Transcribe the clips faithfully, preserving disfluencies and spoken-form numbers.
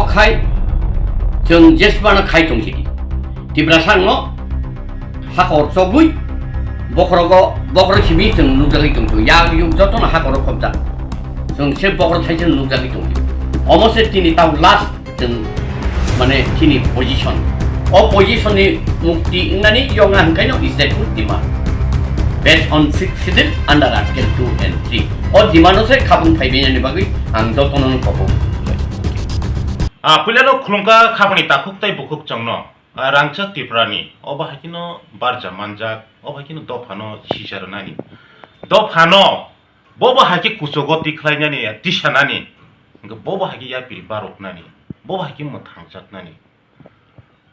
Khai chwng jesbano khai tong sidi. Tiprasa no hakor chogwi bokhorogo, bokhorok simi chwng nukjagwi tong sio. Yak yuk jotono hakoro khobjak. Chwng se bokhorok thaisa nukjagwi tong sio. Omo se tini tao last chwng mane chini position. O position ni mukti wngnani yokna hwnkhai no state ni demand. Based on sixth schedule under article two and three. O demand no se khabung phaibainani bagwi ang jotono no kobo. Ah, puilano khulumkha khabangni takhuk tei bukhuk chwngno. Ah, rangchak Tiprani, o bahai kheno barja manjak, o bahai kheno dophano sisa rwnani. Dophano, bo bahai khe kuchugo tikhlainani, tisanani, hwnkhe bo bahai khe yapiri baroknani, bo bahai khe mwthangjaknani.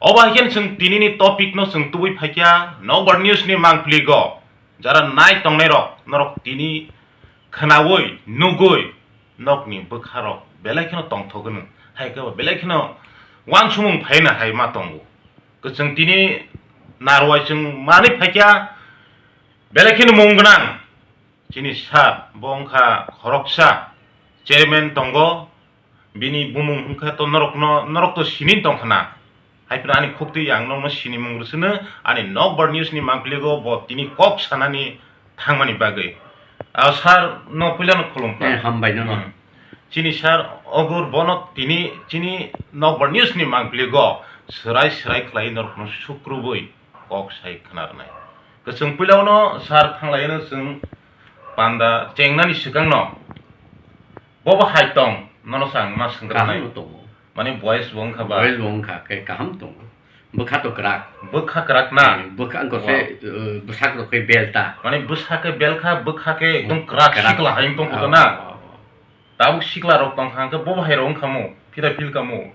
O bahai kheno chwng tinini topic no chwng tubui phaikha, Nokbar News ni mangpiligo. Jara nai tongnairok, norok tini khwnaui, nugui, nokni bwkharok belai kheno tongthok hwno, hai khe bo belai kheno uansukmung phaina hai ma tongo. Kwchwng tini narwai chwng manwi phaikha, belai kheno mung gwnang. Chini sir bo wngkha khoroksa chairman tongo, bini bumung wngkha to norokno, norok to sini tongkha na. Hai phano ani khuktwi ang nokno sinimung rwsino, ani Nokbar News ni mangpiligo bo tini kok sanani thangmani bagwi. Ah, sir no puilano khulumkha. Eh, hambai nono. Hmm. Chini sir Ogur bono tini chini Nokbar News ni mangpiligo swrai swrai khlai norokno sukrubui kok sai khna rwnai. Kwchwng puilano sir thanglaino chwng panda chengnani swkangno bobo hai tong, nono chwng ma swngwrwnai. Kaham tongo. Mane boys bo wngkha ba? Boys bo wngkha, khe kaham tongo. Bwkha to kwrak. Bwkha kwrak na? Hmm, bwkha wngkha se, uh, bwsak rok khe belta. Mane bwsak khe belkha, bwkha khe ekdom kwrak. Kwrak. Sikla hai wng tongkha to na? Oh, oh, oh. Tabuk sikla rok tongkha hwnkhe bo bahai rok wngkha mo, phira phil kha mo.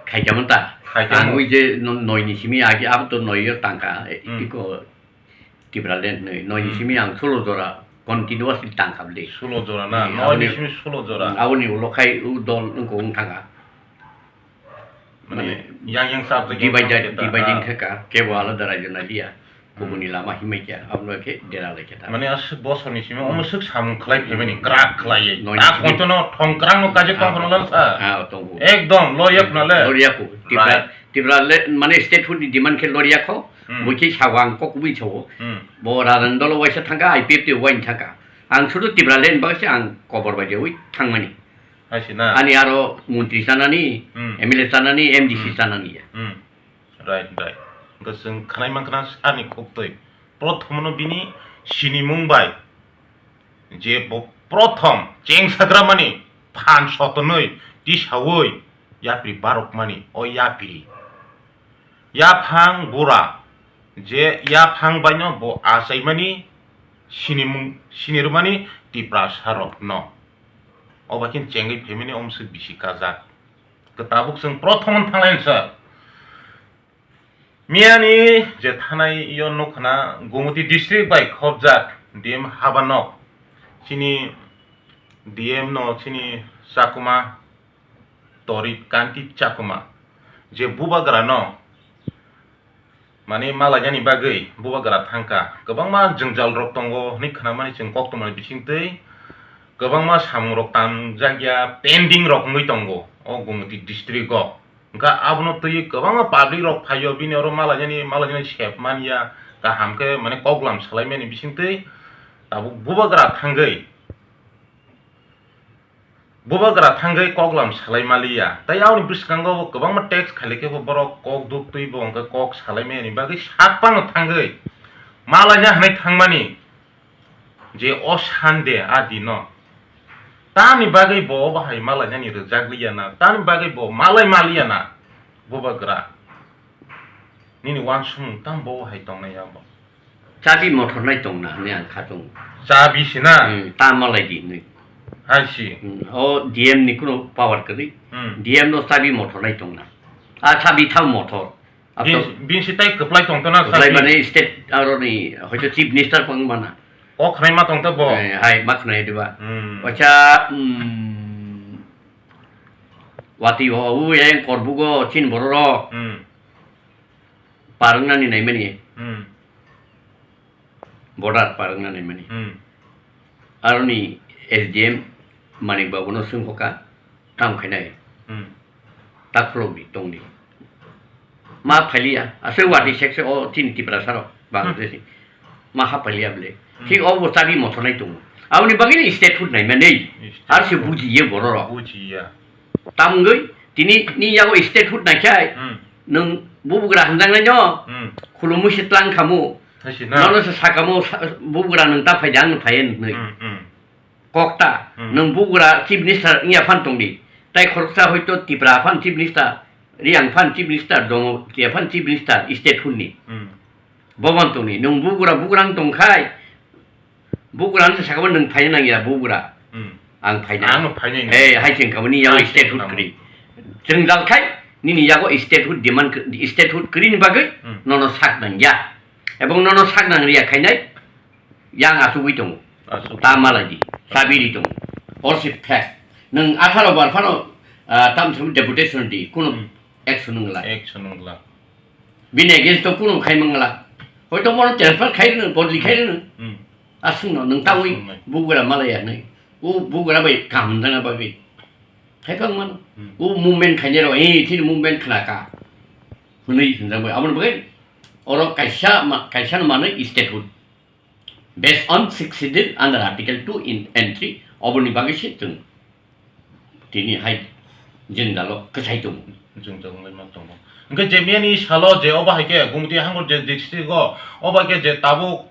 Khaikha mon ta. Khaikha mo. Ang ui je no-, noi ni simi agi abo to noi yo tangkha, e, Hmm. iko Tipraland noi, noi ni Hmm. simi ang solo jora continuously tangkha bwle. Solo jora na? Hmm, noi ni aboni, simi solo jora. Hmm, aboni ulo khai u dol wngkha wng thangkha. Mane, mane, yang yang subject divided, yang divided khe ta, kebo alada raijona liya, hmm, kubuni lama himai khe, abono khe dera lai khe ta. Mane, aswk bosor ni simi, hmm, omo swk samung khlai phaimani, kwrak khlai ye. Noi ta simi. Konto no thong kwrang no kaje tong kono lamsa. Ah, tongo. Ekdom, loriya khna le. Loriya khu. Tipra, right. Tipra le, mane, statehood ni demand khe loriya kho, hmm, bui khe sawa ang kok bui sawo. Hmm. Bo radan dolo waisa thangka, I P F T wain thangka. Ang sudu Tipraland bagwi se ang kobor bai je ui thangmani. Hai se na? Ani aro montri chanani, hmm, M L A chanani, M D C, hmm, chanani ya. Hmm. Right, right. Hwnkhe chwng khwnai mankha na ani khuktwi. Prothomono bini sinimung bai je bo prothom cheng sagramani phan sotonwi tisaui yapri barokmani o yapri. Yaphang bura je yaphang baino bo achaimani sinimung, sinirwmani Tiprasa rokno. O bai khe chengwi phaimani omswk bisi kajak. Kwtabuk chwng prothom wng thanglainsa. Miyani je thanai yo nukha na Gumoti district bai khobjak D M habanok. Chini D M no chini Chakuma Torit Kanti Chakuma je bubagra no mane malainani bagwi bubagra thangkha. Kwbangma jwngjal rok tongo hwnwi khwnamani chwng koktwmani bisingtwi kwbangma samung rok tangjak ya, pending rok wngwi tongo o Gumoti district o. Hwnkha abono twiwi kwbangma public rok phaio, bini oro malainani, malainani sep manya, kaham khe mane koklam salaimani bisingtwi tabuk bubagra thangwi. Bubagra thangwi koklam salai maliya. Tei aboni bwskango bo kwbangma text khailai khe bo borok kok duk twi bo hwnkhe kok salai mani bagwi sak phano thangwi malaina hwnwi thangmani je o Sunday a dino. Tamni bagwi bo obo hai malainani rwjak liya na, tamni bagwi bo malai maliya na bubagra. Nini uansukmung tamo bo hai tongnai ya bo? Chabi mothor nai tong na hwnwi ang kha tongo. Chabi se na? Hmm, ta malai di hwnwi. Hai se. Hmm, o D M ni kuno power kwrwi. Hmm. D M no chabi mothor nai tong na. A chabi thang mothor. Bin, bin se tai kwplai tong to na kwplai chabi? Mane state aro ni hoito chief minister pang mana. O khwnai ma tong to bo? Eh, hai ma khwnai diba? Hmm. Acha, hmm, wati o, u yang korbugo chin bororo. Hmm. Parwngnani naimani. Hmm. Border parwngna naimani. Hmm. Aroni S D M Manik Babu no swngkha, tamo khainai? Hmm. Akhulok di tong di. Ma phailiya, aswk watwi sekse o chini Tiprasa rok, Bangladesh ni. Ma ha phailiya bole. Hmm. Thik o bo chabi mothor nai tongo. Aboni bagwi ni statehood nai mani. Statehood. Ar se buji ye borok rok. Buji ya. Tamgwi tini ni yago statehood nai khai. Hmm. Nwng bubugra hanjak nai no. Hmm. Khulumu se tlang khamu. Hai si na. Nono se sakamu sa-, bubugra nwng ta phai di, ang phai nai. Hmm, hmm. Kokta, hmm, nwng bugra chief minister wngya phan tongdi. Tai khoroksa hoito Tipra phan chief minister, Riang phan chief minister, Jongkia phan chief minister, statehood ni. Hmm. Boban tongni, nwng bugra, bugra wng tongkhai, bugra wng sakabo nwng phaina nangya bugra. Hmm. Ang phaina. Ang no phainai. Eh, hai cheng kaboni yago statehood kwrwi. Cheng dal khai, nini yago statehood demand kwrwi, statehood kwrwi ni bagwi, hmm, nono sak nangya. Ebong nono sak nang riya khainai, yang achugwi tongo. Achugwi. Ta malai di, chabi ri tongo. Or si fact. Nwng atharo bar phano, ah, tam simi deputation di, kuno, hmm, action wngla. Action wngla. Bini against o kuno khai mangla. Hoito mono transfer khai rwno, bodli khai rwno. Hmm. Aswkno nwng tawi, aswkno, bugra malai ya nai. O bugra bai kaham jana bagwi. Khai phang mano. Hmm. O movement khainai rok, eh, chini movement khna ka. Hwnwi hwnjak bai. Aboni bagwi oro kaisa ma-, kaisa no manwi statehood. Based on sixth schedule under article two in and three, oboni bagwi se chwng tini hai jengdalo kwchai tongo. Jwngjal wngwi ma tongo. Hwnkhe je miyani salo je obo hai khe Gumti Hangor je district o, obo hai khe je tabuk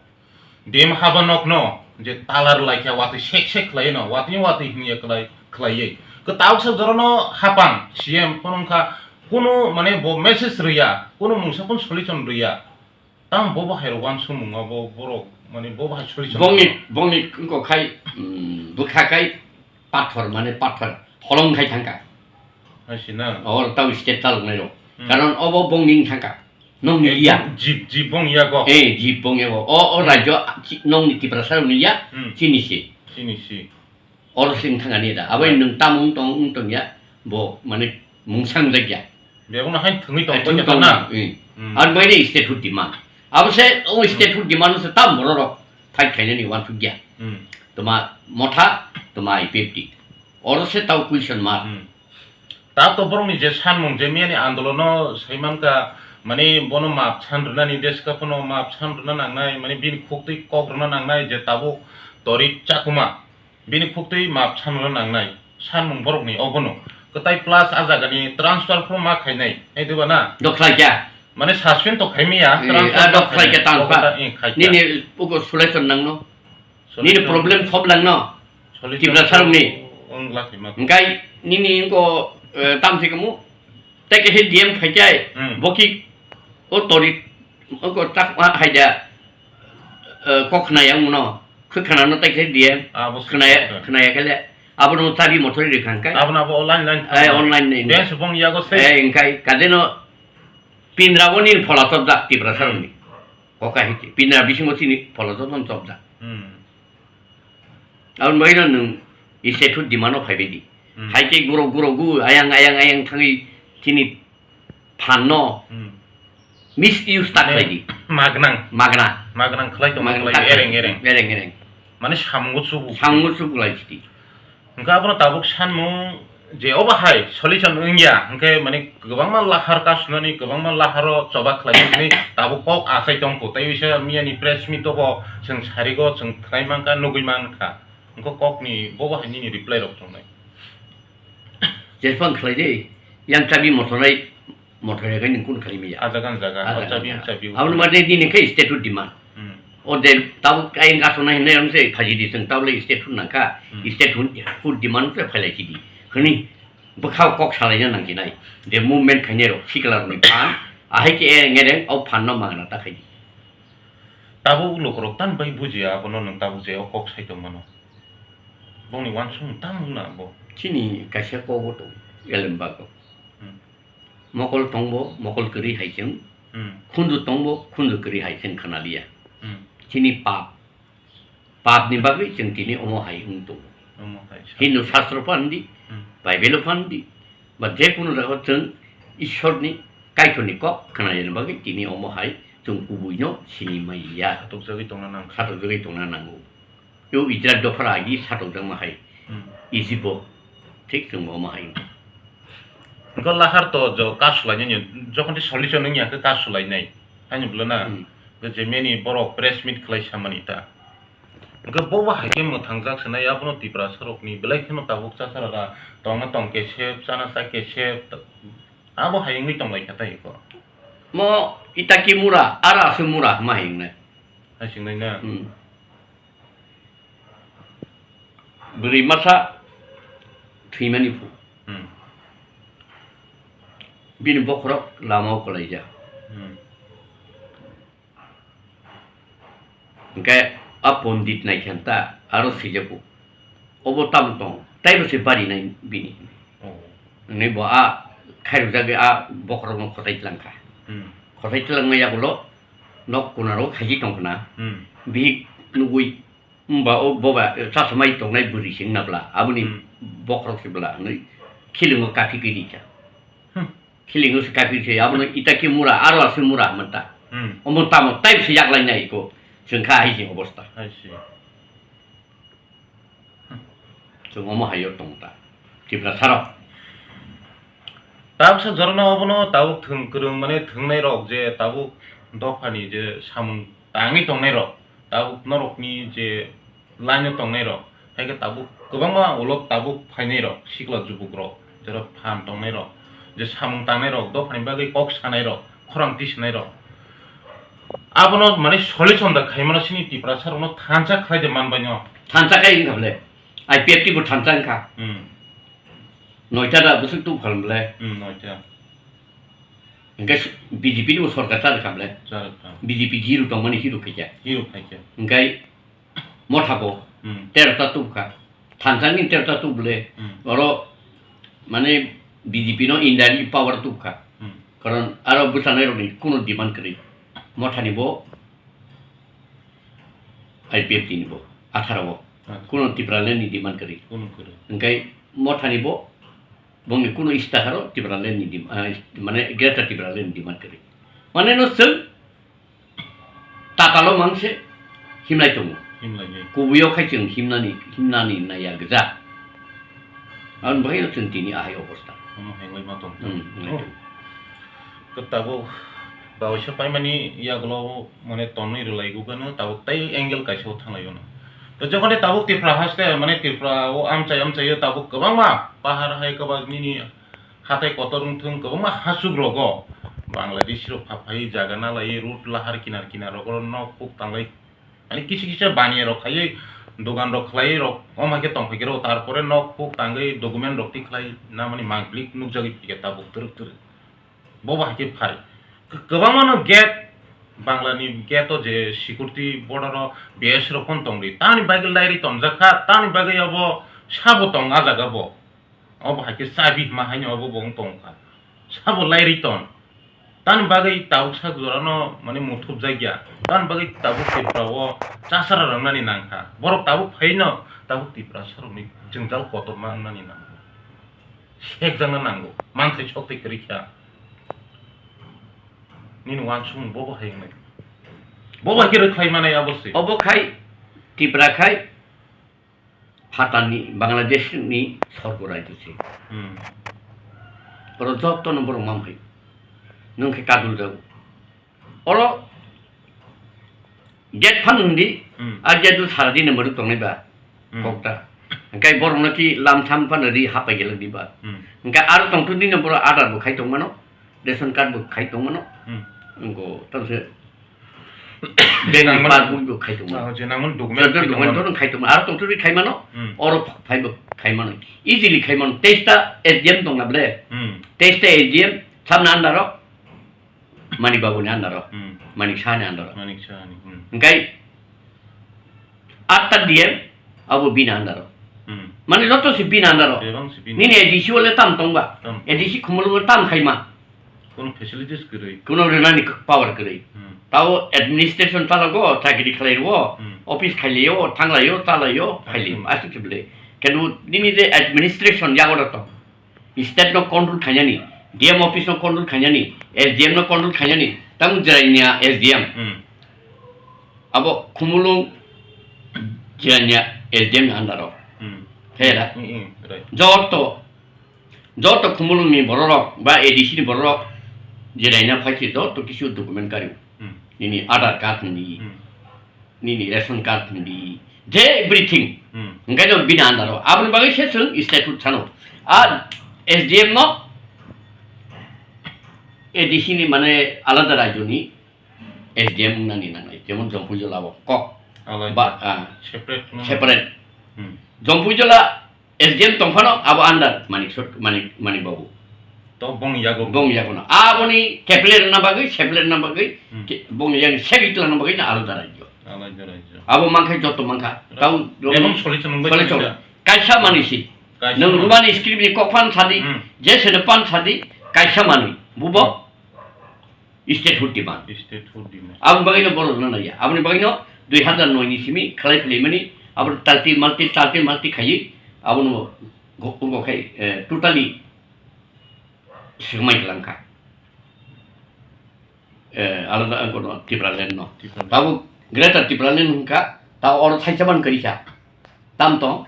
D M haba nokno je talar lai khe watwi sek sek khlai no, watwi watwi hinya khlai, khlaiwi. Kwtal sa jorano hapang C M phone wngkha, kunu mane bo message rwya, kunu mungsa phone solution rwya. Tamo bo bahai rok uansukmung abo borok, mane bo bahai solution. Bongni, bongni wngkok khai, mm, bwkha khai pathor, mane pathor holong khai thangkha. Hai si na? Or tau state chaloknai rok. Hmm. Karon obo bongni wng thangkha. Nokni liya. Jib, jib bong ya go. Eh, jib bong ya go. O, o, hmm, rajyo, chi-, nokni Tiprasa rokni ya, hmm, chini si. Chini si. Oro se wng thangani da. Abo nwng tamo wng tong, wng tong ya, bo mane mungsa wng jak ya. Bebakno hai thwngwi tong, eh, thwngwi tong na? Hmm. Hmm. Ar bai de statehood demand. Abo se o, hmm, statehood demand se tam borok rok fight khainani uansuk ya. Hmm. Toma Motha, toma I P F T. Oro se tau question mark. Hmm. Ta to borokni je sanmung je miyani andolono saimanka, mane bono map san rwnani, deska phano map san rwna nangnai, mane bini khuktwi kok rwna nangnai je tabuk Torit Chakuma. Bini khuktwi map sanrwna nangnai, sanmung borokni obono. Kwtai plus a jagani transfer phano ma khainai, hai diba na? Dokhlai kya? Mane suspend to khaimaya, eh, transfer ah, ma dokhlai khainai. Kya transfer? Obo ta, eh, khai kya. Nini uko solution nangno? Solution. Nini problem solve langno? Solution Tiprasa rokni. Wng lakhi ma. Hingkai nini wngko, eh, tam se kamu? Tei kaisa D M phaichai, hmm, bo ki o tori, o ko tak ma hai da, eh, kok khna yang no, khe khna no tei kaisa D M, abo se khna ya, kok khna ya khe le, abo no chabi mothori ri khang kai. Abo no abo online line. Eh, online ni. Dance bong yago se. Eh, ingkai, kade no pindra bo ni phola chop jak Tiprasa rok ni. Hmm. Kok hai ti, pindra bisingo chini phola chop no chop jak. Hmm. Aboni bagwi no nwng statehood demand o phaibai di. Hmm. Hai khe guro guro gu ayang ayang ayang thangwi chini phan no, hmm, misuse ta khlai di. Magnang. Magna. Magnang khlai tong, magna khlai ta khlai. Ereng, ereng. Ereng, ereng. Mane samungo chubu. Samungo chubu lai sidi. Hwnkhe abono tabuk sanmung je obo hai solution wngya, hwnkhe mane kwbangma lahar kasunani, kwbangma laharo choba khlainani tabuk kok achai tongkho. Tei uisa miyani press meet o bo chwng sarigo, chwng khwnai mankha, nugwi mankha. Hwnkhe kokni bobo hai nini reply rok tongnai. Jesphang khlai di, yang chabi mothornai. Mothor ya khe nung kunu khalimaya. Ah, jaga, jaga. Ah, jaga, jaga. Aboni mate nini khe statehood demand. Hmm. O de tabuk ayang kasonai hinwi ang se phaji di, chwng tabuk le statehood nangkha. Hmm. Statehood, hood demand khe phailai sidi. Hwnwi bwkhao kok salaina nangsinai. De movement khainai rok, sikla rokni phan. Ahai khe ereng ereng o phan no magna ta khaidi. Tabuk lukurok tan bai bujiya, abono nwng tabuk je o kok sai tongmano. Bongni uansukmung tamo wngna bo. Chini kaisa kokbo tongo, Elembak o. Hmm. Mokol tongbo, mokol kwrwi hai chwng. Hmm. Khunju tongbo, khunju kwrwi hai chwng khwnaliya. Hmm. Chini pap. Papni bagwi chwng tini omo hai wng tongo. Omo hai sa. Hindu sastro phan di, hmm, Bible phan di, ba je kunu jaga chwng Ishorni, Kaitorni kok khwnayani bagwi tini omo hai chwng kubuino sini maya. Satokjagwi tongna nang. Satokjagwi tongna nango. Yo Israel dophar agi satokjakma hai. Hmm. Egypt o thik chwng omo hai. Hwnkhe lahar to jo kasu lainai ni, jokhon tei solution wngya khe kasu lainai. Haino bwle na? Hmm. Hwnkhe je meni borok press meet khlai samani ta. Hwnkhe bo bo hai khe mwthangjak se nai, abono Tiprasa rokni belai kheno tabuk chasarara tongna tong kesep, chana cha kesep, abo hai wngwi tong lai kha tei ko. Mo itaki mura, aro aswk mura hwnma hai wngnai. Hai se wngnai na? Hmm. Bwrwi masa thwimani phu. Hmm. Bini bokhorok lama o kwlaijak. Hmm. Hwnkhe a pondit naikhe ta aro swijago. Obo tamo tong, taibo se bari nai bini. Oh. Hwnwi bo a khairokjagwi a bokhorokno khotai tlang kha. Hmm. Khotai tlangma yagulo nok kunaro khaiji tong khna. Hmm. Bihik nugwi, "Wngba o boba, eh, chasmai tongnai bwrwi se wngna bla, aboni Hmm. bokhorok se bla," hwnwi khilingo kaphikwi ri kha. Hmm. Khilingo se kaphikwi se, abono itaki mura, aro aswk mura hwnma ta. Hmm. Omo tamo taibo se yaklainai ko, chwng kha hai se obostha. Hai se. Chwng omo hai o tong ta. Tiprasa rok. Tabuksa jorano obono tabuk thwng kwrwng, mane thwngnai rok je tabuk dophani je samung tangwi tongnai rok, tabuk norokni je line o tongnai rok, hai khe tabuk kwbangma ulo tabuk phainai rok, sikla jubuk rok, jora phan tongnai rok, je samung tangnai rok, dophani bagwi kok sanai rok, khorang tisanai rok. Abono mane solution da khaimano sini Tiprasa rokno thansa khlai de manbai no. Thansa khai wngkha bole. I P F T bo thansa wngkha. Hmm. Noita da bwswk tu phalmle. Hmm, noita. Hingke B J P ni bo sorkar chari kha bole. Chari kha. B J P hero tongmani hero khaikha. Hero khaikha. Hingke Motha bo Hmm. tero ta tubkha. Thansa ni tero ta tubule. Hmm. Oro mane B J P no indirectly power tubkha. Hmm. Karon aro bwchanai rokni kuno demand kwrwi. Motha ni bo I P F T ni bo atharo o. Acha. Kuno Tipraland ni demand kwrwi. Kuno kwrwi. Hingke Motha ni bo bongni kuno istaharo Tipraland ni dim-, ah, mane Greater Tipraland ni demand kwrwi. Mane no chwng tatalo mangse himlai tongo. Himlai nai. Kubuio khai chwng himnani, himnani naiya gwja. Ang bahai no chwng tini ahai obostha. Omo hai wngwi ma tong. Hmm, wngwi Oh. tong. Ke tabuk bawaisa paimani yagulo mane tonwi rwlai gugano tabuk tei angle kaisa o thanglai ono. To jokhon de tabuk Tripura haste mane Tripura o amchai amchai o tabuk kwbangma pahar hai kwbang nini hatai kotor wngthung kwbangma hasuk rogo Bangladesh rok phaphai jaga nalai road lahar kinar kinar rogo nok puk tanglai. Ani kisa kisa baniya rok khaiwi dogan rok khlaiwi rok, omo hai khe tong phai khe rw, tarpore nok puk tangwi document rok tikhlai namani mangpili nukjagwi phai khe tabuk twrwk twrwk. Bo bo hai khe phai. Kwbangma no gate, Bangla ni gate o je security border o B S rok phano tong di. Tamni bagwi lairi tonjak kha, tamni bagwi abo sabo tong a jaga bo. Obo hai khe chabi hima haino obo bo wng tong kha. Sabo lairi ton. Tamni bagwi tabuk sak jora no mane muthupjak ya. Tamni bagwi tabuk Tripura o chasara rwngnani nang kha. Borok tabuk phai no tabuk Tiprasa rokni jwngjal kotorma wngnani nango. Sekjakna nango. Manthai sok tei kwrwi kha. Nini uansukmung bobo hai wngnai. Bobo hai khe rwkhlai manai abo se. Obo khai Tripura khai Phatarni, Bangladesh ni sorgo rajyo se. Hmm. Oro joto no borok mang phai. Nwng khe kadul jago. Oro gate phan hwn di, Hmm. a gate o sara dino mwrwk tongnai ba. Hmm. Kokta. Hwnkhe borok no ki lam sam phano ri hapai gelak di ba. Hmm. Hwnkhe aro tongthok dino borok Aadhaar bo khai tongmano. Ration card bo khai tongmano. Hmm. Wngkho, tamse bank ni passbook bo khai tongmano. Ah, je nangmani document khai tongmano. Aro tongthok ri khai mano, Hmm. oro phai bo khai mano. Easily khai mano. Teista S D M tongna ble. Hmm. Teista S D M, samna andaro, Manik Babu ni andaro, Hmm. Manik Saha ni andaro. Manik Saha ni, hmm. Hwnkhe, Atta D M abo bini andaro. Hmm. Mane joto se bini andaro. Bebak se bini. Nini A D C o le tam tong ba? Tam. A D C Khumulwng o tam khai ma. Kono facilities kwrwi. Kono rwnani power kwrwi. Hmm. Tao administration chalago, chakri khlai o, Hmm. office khailio, thanglaio, chalaio, phailio, Aswk. Aswk se bwle. Kenu nini je administration yago to. State no control khainani, D M office no control khainani, S D M no control khainani, tamo Jirania S D M. Hmm. Abo Khumulwng Jirania S D M ni under o. Hmm. Hera. Hmm, hmm, right. Joto Joto Khumulwng ni borok rok ba A D C ni borok rok je naina phai se joto kisu document kari. Hmm. Nini Aadhaar card ni, Hmm. nini ration card ni, je everything. Hmm. Hingke no bini under o. Aboni bagwi se chwng statute sano. A S D M no A D C ni mane alada rajyo ni S D M wngnani nangnai. Jemon Jompuijola o kok. Alai. Ba, ah, Separate no. Separate. Hmm. Jompuijola S D M tongphano abo under Manik Sot-, Manik, Manik Babu. To bong yago. Bong yago na. Aboni keple rwna bagwi, seple rwna bagwi, Hmm. ke-, bong yang sebi tlana bagwi na alada rajyo. Alada rajyo. Abo mankha joto mankha. Right. Tau Ebong solution wngbai solution. Tongkha. Kaisa manwi si. Kaisa Nwng manwi. Roman script ni kok phan sadi, Hmm. je sene phan sadi, kaisa manwi. Bubo? Hmm. Statehood demand. Statehood demand. Aboni bagwino borok no naiya. Aboni bagwino dui hazar noi ni simi khlai phlai mani, abo talti malti, talti malti khaiwi, abono go-, go khai, eh, totally swkmai kwlangkha. Eh, alada ang kono Tipraland no. Tipraland. Tabo Greater Tipraland hwnkha, tabo oro thaisa ban kwrwi kha. Tam tong?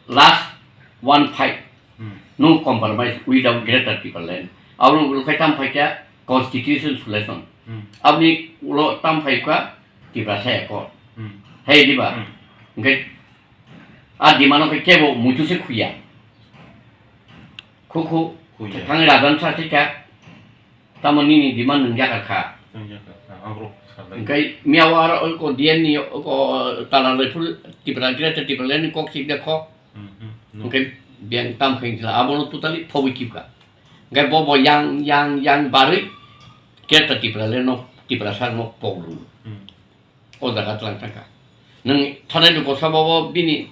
Last one fight. Hmm. No compromise without Greater Tipraland. Aboni ulo khai tam phai kha constitution solution. Hmm. Aboni ulo tam phai kha Tiprasa Accord. Hmm. Hai diba? Hmm. Hingke a demand o khe kebo muitu se khuya. Khu khu, Khu ya. Thang rajan sa se kha. Tamo nini demand nung jaka kha. Nung jaka kha, aborok salai. Hingke miya o aro oko D N ni oko tala lai phul Tipra, Greater Tipraland ni kok sik de kho. Hmm, hmm, no. Hingke biyang tam khe sila, abono totally phobwi kip kha. Hingke bo bo yang, yang, yang barwi Greater Tipraland no, Tiprasa no pogru. Hmm. O jaga tlang thangkha. Nwng thanai ni kosa bobo bini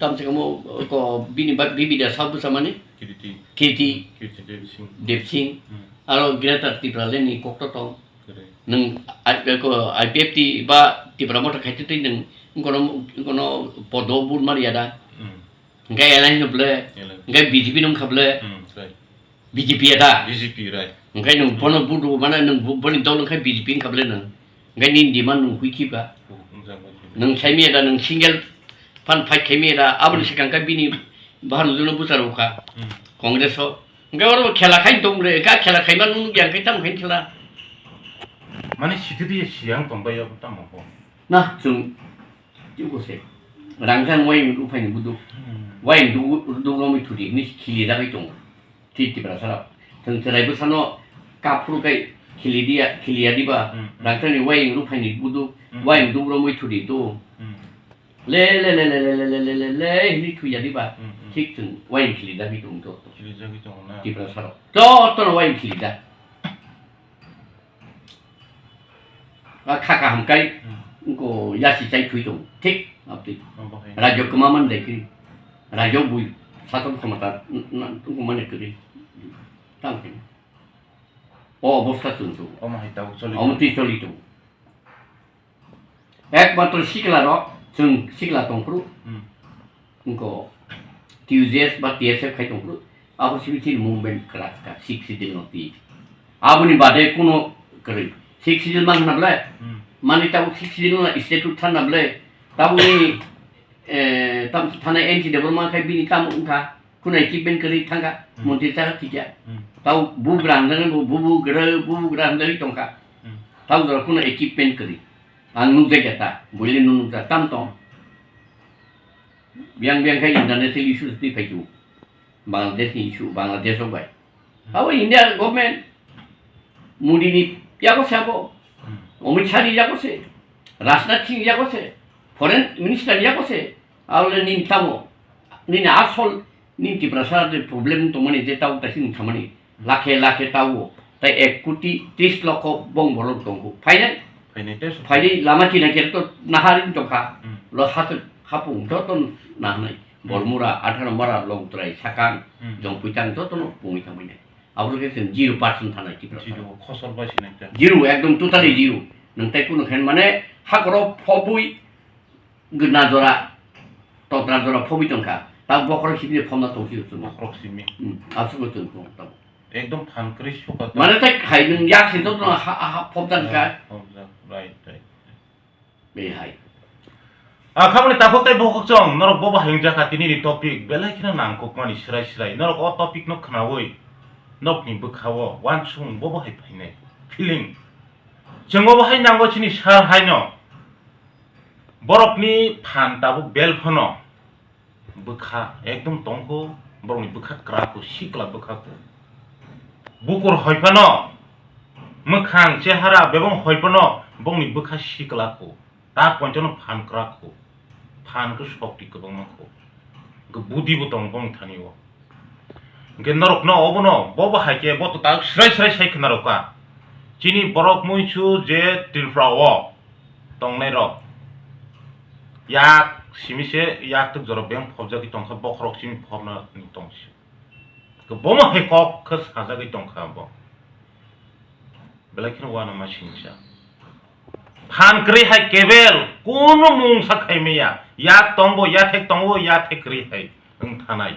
tamsukamo ko bini ba bibi da sab bwsa mani? Kirti. Kirti. Kirti Dev Singh. Dev Singh. Hmm. Aro Greater Tipraland ni kokto tong. Correct. Nwng I-, ko I P F T ba Tipra Motha khaitwi twi nwng kono, kono podo bur mariya da. Hmm. Hingke alliance no ble, Alliance. Hingke B J P nung kha ble. Hmm, right. B J P ya da? B J P, right. Hingke nung Hmm. bono budu mana nung bu-, boni dol hingke B J P hingka ble nung. Hingke nini demand nung hui khiba. Hmm, hmm, jang bai khiba. Nung sai miya da nung single phan fight khai miya da aboni Hmm. sikang khe bini bahan juno buchar ukha. Hmm. Congress o. Hingke oro khela khai tong ble, ka khela khai ma nung yang khai tam khai khela. Mane sitiri siyang tong bai ya tamo ko. Na, chwng Tiko se. Rangchak wayung ruphaini buduk. Hmm. Wayung du-, du romwi thudi hinwi khili dagwi tongo. Thi Tiprasa rok. Chwng chwrai bwsano kaphuru kai khili diya, khili ya diba. Hmm, hmm. Rangchakni wayung ruphaini buduk, Hmm. wayung du romwi thudi to. Hmm. Le, le, le, hinwi thwi ya diba. Hmm, hmm. Thik chwng wayung khili dagwi tongo to. Khili dagwi tongo na. Tiprasa rok. Jotono wayung khili da. A kha kaham kai, Hmm. wngko yasi chai thwi tongo. Thik, abdi. Obo hai. Rajyo kwma man dai kri. Rajyo bui, sason khomota, n-, n-, wngko mani kwrwi. Tang khe. O obostha chwng tongo. Omo hai tabuk choli Omo tongo. Twi choli tongo. Ekmatro sikla rok, chwng sikla tongphuru. Hmm. Wngko T U J S ba T S F khai tongphuru, abo simi chini movement kwrak kha, Sixth Schedule no twi. Aboni bade kuno kwrwi. Sixth Schedule mang hwnna belai? Hmm. Mani tabuk Sixth Schedule no statute thanna belai? Tabukni, eh, tam thana N C Debbarma khai bini tamo wngkha, kuno achievement kwrwi thangkha, Hmm. montri chakha thikya. Hmm. Tau bugra hwnjagwi bo, bubu gra, bubu gra hwnjagwi tongkha. Hmm. Tau jora kuno achievement kwrwi. Ang nukjakya ta, buile no nukjak, tam tong. Biyang biyang khe international issues twi phai tu. Bangladesh ni issue, Bangladesh rok bai. Abo India government, Modi ni yago se abo. Hmm. Amit Shah ni yago se. Rajnath Singh ni yago se. Foreign minister ni yago se. Abo le nini tamo. Nini asol, nini Tiprasa de problem tongmani je tau taisi nung thamani. Lakhe lakhe tau. Tai ek koti tris lokho bong borok tongo. Phainai? Phainai te. Phainai lama kina kira to naharing tongkha. Hmm. Lo hasuk hapung joto nahanai. Hmm. Bormura, Atharomara, Longtrai, Sakang, Hmm. Jongpuitang joto no pungwi thangmani. Aboro khe chwng zero percent thanai Tiprasa. Zero, khosor bai sinai ta. Zero, ekdom totally zero. Nwng tai kunu khen mane hakoro phobwi gna jora, totra jora phobwi tongkha. Ta bokhorok simi phobna tongsi chwng. Bokhorok simi. Hmm, aswk chwng tong tong. Ekdom phan kwrwi suka ta. Mane tai khai nwng yak se joto ha, ha, phobjak kha. Phobjak, right, right. Be hai. Akhamani takhuk tei bokhok chong, norok bobo hai wngjakha tini ni topic, belai kheno nangkukmani srai srai. Norok o topic no khnaui, nokni bwkha o uansukmung bobo hai phainai, feeling. Chwng obo hai nango chini sir haino. Borokni phan tabuk bel phano bwkha ekdom tongkho, borokni bwkha kwrakho, sikla bwkhakho. Bukur hoi phano, mwkhang, chehara, bebong hoi phano bongni bwkha siklakho. Ta pointono phan kwrakho, phan khe sokti kwbangma kho. Hwnkhe budi bo tongo bongni thani o. Hwnkhe norokno obono, bobo hai khe bo to tak srai srai sai khna rwkha. Chini borok muisu je Tripura o tongnai rok, yak simi se yak tuk jora beng phobjagwi tongkha, bokhorok simi phobna tongsi. Bomo hai kok khe sajagwi tongkha bo. Belai kheno uanama singsa. Phan kwrwi hai kebel kunu mungsa khai maya. Yak tongbo, yathek tongbo, yathek kwrwi hai wng thanai.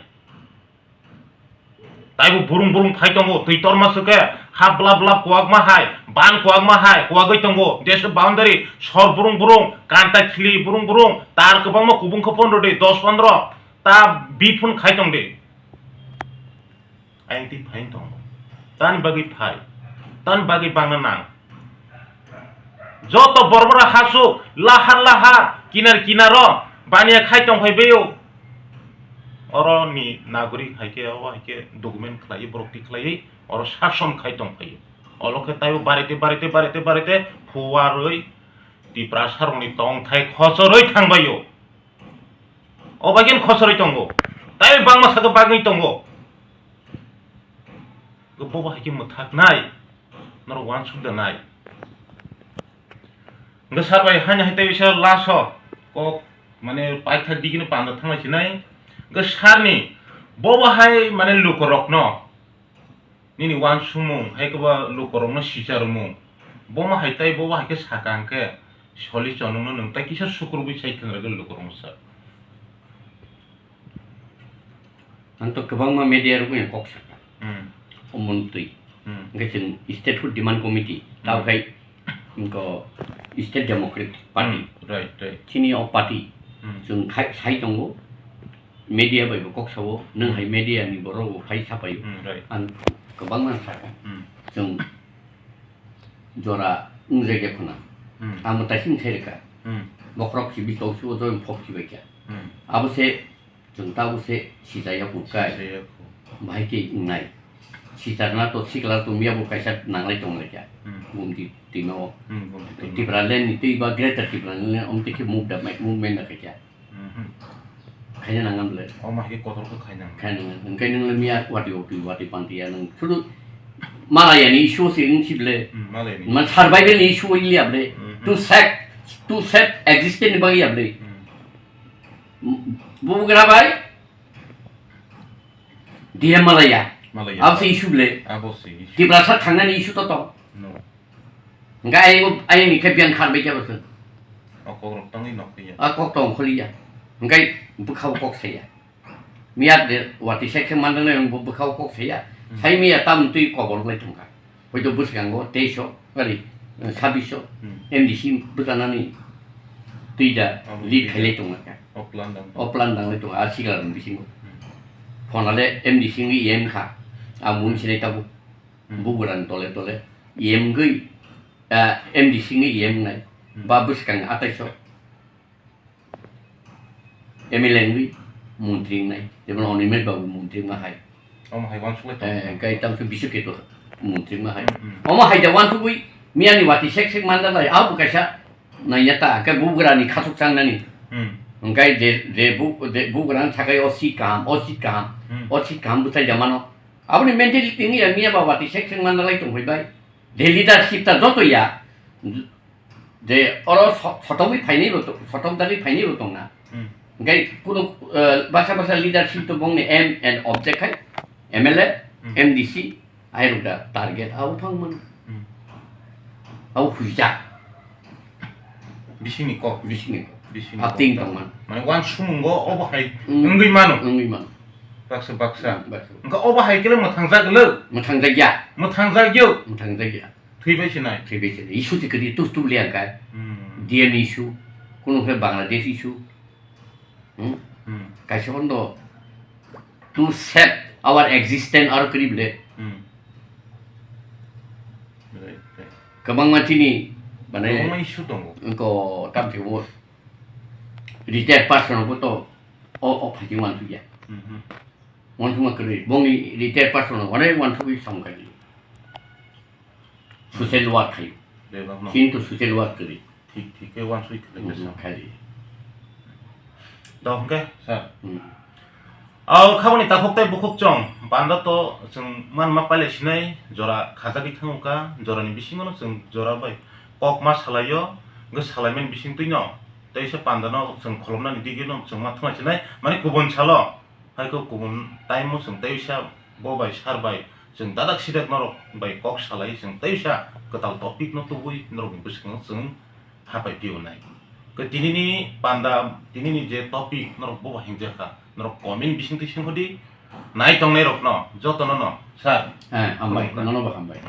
Taibo burung burung phai tongo, twi torma swkhe, ha blap blap kuwakma hai, ban kuwakma hai, kuwagwi tongo, desh boundary, sor burung burung, kanta khili burung burung, tar kwbangma kubung khe pondro de, dos pondro, ta bi phun khai tong de. Ayang twi phai tongo. Tani bagwi phai, tani bagwi bangna nang. Joto borbora hasu lahar lahar kinar kinaro baniya khai tongphai baio. Oro ni nagorik hai khe, o hai khe document khlai, borok twi khlai, oro sason khai tongphai. Olo khe taibo barite, barite, barite, barite phuarwi Tiprasa rokni tongthai khochorwi thangbaio. O bai khe khochorwi tongo. Tai bangma sakhe bagwi tongo. Bobo hai khe mwthaknai, norok uansuk da nai. Hwnkhe sir bai haino hai tei bisa last o kok mane paitha digini panda thanglai sinai. Hwnkhe sir ni bobo hai mane lukurokno nini uansukmung hai kwba lukurokno sicharwmung. Bomo hai tei bobo hai khe sakha hwnkhe solution wngno nwng tai kisa sukrubwi sai khwnarwgwi lukurokno sir. Ang to kwbangma media rokni kok sakha. Hmm. O montri. Hmm. Hwnkhe chwng Statehood Demand Committee, tao Hmm. khai wngkha State Democratic Party. Hmm. Right, right. Chini o party Hmm. chwng khai, sai tongo. Media bai bo kok sao, nwng hai Hmm. media ni borok bo phai sapaio. Hmm, right. Ang kwbangma sakha. Hmm. Chwng jora wngjakya khuna. Hmm. Ang mwtai sing sai rwkha. Hmm. Bokhorok si bisok si o join phok si baikha. Hmm. Abo se chwng tabuk se sijaya kuk kai. Sijaya kuk. Bahai khe wngnai. Sijarna to sikla to miya bo kaisa nanglai tonglaikha. Hmm. Gumti twi no. Hmm, gumti twi no. Tipraland ni twi ba Greater Tipraland ni om twi khe move da mai, movement da khaikha. Mhm. Khaina nangam le. Omo hai khe kotor khe khaina nang. Khaina nang. Hwnkhe nwng le miya wati wati wati pantiya nwng. Sudu Malaya ni issue se wng si ble. Hmm, Malaya ni. Man survival ni issue wng ya ble. Mhm. To save, to save existence ni bagwi ya ble. Hmm. Bubagra bai D M Malaya. Malaya. Abo se issue ble. Abo se issue. Tiprasa thangnani issue to tong. No. Hwnkhe ayang, ayang ni khe biyang kharbai khe bo se. O kok rok tongwi nok ya. A kok tong kholi ya. Hwnkhe bwkha o kok saya. Miya de wati sek se mandang le bo bwkha o kok saya. Hmm. Sai miya tam twi kobor lai thung kha. Hoito bwskango teiso, ari, sabbiso, Hmm. M D C bwchanani twi da Abo lead twi da. Khailai tong kha. O plan dang. O plan dang lai tong kha, a sikla rang bisingo. Hmm. Phone ale M D C ni E M kha. A mun sinai tabuk. Hmm. Bubagra ni tole tole E M gwi, ah, M D C ni E M nai. Hmm. Ba bwskang ataiso. M L A wngwi montri wngnai, jemon Animesh Babu montri wngma hai. Omo hai uansuk lai tong. Eh, hwnkhe tamo khe Bishu Ketu montri wngma hai. Hmm, hmm. Omo hai da uansugwi miyani wati sek sek manda lai, abo kaisa naiya ta, hwnkhe bubagra ni khatuk changnani. Hmm. Hwnkhe je, je bu-, je bubagra ni sakai o seat kaham, o seat kaham, Hmm. o seat kaham bwchai da mano. Aboni mentality wngya miya ba wati sek sek manda lai tong phai bai. Je leadership ta joto ya. Je oro so-, sotogwi phainai bo to-, sotokdagwi phainai bo tongna. Hmm. Hwnkhe kuno, eh, baksa baksa leadership to bongni aim and object hai M L A, Hmm. M D C, airok da target au thang mano. Hmm. Au huijak. Bisingni kok. Bisingni kok. Bisingni kok. Apting tong man. Mane uansukmungo obo hai Hmm. wngwi mano. Wngwi mano. Baksa baksa. Hmm, baksa. Wngkha obo hai khe mwthangjak le. Mwthangjak ya. Mwthangjak yo. Mwthangjak ya. Thwibai se nai. Thwibai se nai. Issue se kwrwi tus tu liya kai. Hmm. D M issue, kuno khe Bangladesh issue, Hmm? Hmm. Kaisa hono to save our existence aro kwrwi ble. Hmm. Right, right. Kwbangma chini, mane, kwbangma issue tongo. Wngkha, tam khe bo retired person bo to o, o phaikhe uansukya. Mhm. Uansukma kwrwi. Bongni retired person no, mane, uansugwi samung khaidi. Social work khayo. Bebak no. Kintu social work kwrwi. Thik, thik khe uansuk khe, hmm, khe sa. Khaidi. Do hwnkhe, sir. Hmm. Au khaboni takhuk tei bukhuk chwng panda to chwng manma pailai sinai jora khajagwi thango kha, jorani bisingo no chwng jora bai kok ma salaio, hwnkhe salaimani bisingtwi no teisa panda no chwng kholopnani digwi no chwng ma thwngna sinai, mani kubun salo. Hai khe kubun time o chwng teisa bo bai sir bai chwng dadak sidak norok bai kok salai chwng teisa kwtal topic no tubui norokni bwskango chwng hapai pio nai. Khe tinini panda, tinini je topic norok bo bai hinjak kha, norok comment bisingtwi singkho di, nai tongnai rokno jotono no sir. Eh, hambai, hambai. Nono bo hambai.